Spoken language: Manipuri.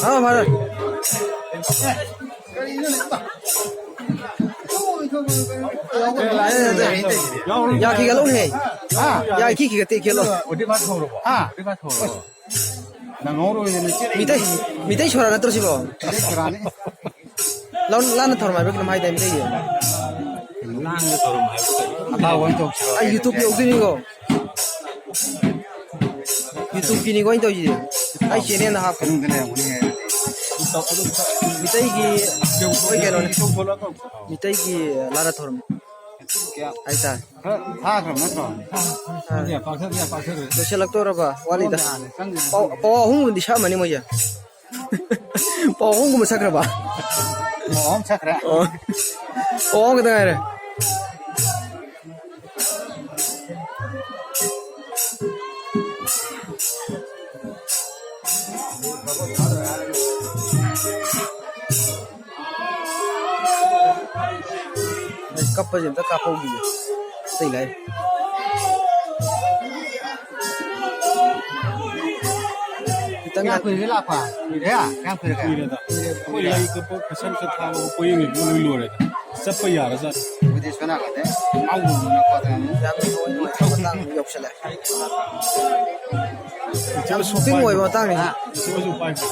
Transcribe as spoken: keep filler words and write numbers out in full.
हाँ, हमारा। ꯌꯥꯈꯤꯒ ꯂꯧꯅꯦ꯫ ꯍꯥ? ꯌꯥꯈꯤꯒ ꯇꯦꯛꯈꯤꯒ ꯂꯧ꯫ ꯍꯥ? ꯅꯪꯍꯧꯔꯣꯏꯗꯅ ꯆꯦꯜꯂꯛꯏ꯫ ꯃꯤꯇꯩ, ꯃꯤꯇꯩ ꯁꯣꯔꯥ ꯅꯠꯇ꯭ꯔꯣ ꯁꯤꯕꯣ? ꯃꯤꯇꯩ ꯁꯣꯔꯥꯅꯤ꯫ ꯂꯥꯟꯅ ꯊꯧꯔꯝ ꯍꯥꯏꯕ ꯀꯩꯅꯣꯝ ꯍꯥꯏꯗꯥꯏ ꯃꯤꯇꯩꯒꯤ? ꯂꯥꯟꯅ ꯊꯧꯔꯝ ꯍꯥꯏꯕ ꯀꯩꯅꯣ? ꯑꯇꯥꯎꯕ ꯑꯣꯏꯅ ꯇꯧꯁꯤꯔꯣ? ꯑꯩ YouTube ꯌꯧꯗꯣꯏꯅꯤꯀꯣ꯫ YouTube ꯀꯤꯅꯤꯀꯣ ꯑꯩꯅ ꯇꯧꯔꯤꯁꯤꯗꯤ꯫ ꯑꯩ channel ꯗ ꯍꯥꯞꯀꯦ꯫ ꯃꯅꯨꯡꯗ ꯂꯩꯔꯝꯒꯅꯤ ꯍꯥꯏꯔꯗꯤ꯫ ꯃꯤꯇꯩꯒꯤ ꯑꯩꯈꯣꯏ ꯀꯩꯅꯣꯅꯦ꯫ ꯃꯤꯇꯩꯒꯤ ꯂꯥꯟꯅ ꯊꯧꯔꯝ ꯀꯌꯥ? ꯍꯥꯏꯇꯥꯔꯦ꯫ ꯈꯔ ꯊꯥꯈ꯭ꯔꯕ ꯅꯠꯇ꯭ꯔꯣ? ꯑꯥ꯫ ꯌꯥ ꯄꯥꯛꯊꯈ꯭ꯔꯦ, ꯌꯥ ꯄꯥꯛꯊꯈ꯭ꯔꯦ꯫ ꯂꯣꯏꯁꯤꯜꯂꯛꯇꯧꯔꯕ? ꯋꯥꯠꯂꯤꯗ꯫ ꯍꯥꯟꯅ ꯆꯪꯗ꯭ꯔꯤ꯫ ꯄꯥꯎ, ꯄꯥꯎ ꯑꯍꯨꯝꯒꯨꯝꯕꯗꯤ ꯁꯛꯑꯝꯃꯅꯤ ꯃꯣꯏꯁꯦ꯫ ꯄꯥꯎ ꯑꯍꯨꯝꯒꯨꯝꯕ ꯁꯛꯈ꯭ꯔꯕ? ꯄꯥꯎ ꯑꯍꯨꯝ ꯁꯛꯈ꯭ꯔꯦ꯫ ꯑꯣ꯫ ꯄꯥꯎ ꯑꯍꯨꯝ ꯈꯛꯇ ꯉꯥꯏꯔꯦ꯫ ꯑꯩ ꯀꯞꯄꯁꯦ ꯑꯝꯇ ꯀꯥꯞꯍꯧꯈꯤꯒꯦ꯫ ꯑꯇꯩ ꯂꯥꯏꯔꯤ꯫ ꯈꯤꯇꯪ ꯀꯌꯥꯝ ꯀꯨꯏꯔꯒꯦ ꯂꯥꯛꯄ? ꯀꯨꯏꯔꯦ? ꯀꯌꯥꯝ ꯀꯨꯏꯔꯒꯦ? ꯀꯨꯏꯔꯦꯗ꯫ ꯑꯩꯈꯣꯏ ꯂꯩ ꯀꯠꯄ, ꯐꯁꯟ ꯀꯠꯊꯥꯕ, ꯄꯣꯌꯦꯡ ꯏꯕ ꯂꯣꯏ ꯂꯣꯏꯔꯦꯗ꯫ ꯆꯠꯄ ꯌꯥꯔꯖꯥꯠꯅꯤ꯫ ꯑꯩꯈꯣꯏꯗꯤ ꯁꯣꯝ ꯅꯥꯀꯟꯗ ꯉꯥꯎꯗꯧꯗꯅ ꯈꯣꯠꯇꯅ꯫ ꯌꯥꯝꯅ ꯅꯨꯡꯉꯥꯏꯕ ꯃꯇꯥꯡ ꯑꯃ ꯌꯧꯁꯜꯂꯛꯑꯦ꯫ ꯌꯥꯝ ꯁꯣꯛꯀꯤꯡ ꯑꯣꯏꯕ ꯃꯇꯥꯡꯅꯤ꯫ ꯏꯆꯦꯁꯨ ꯄꯥꯏꯕ꯭ꯔꯣ?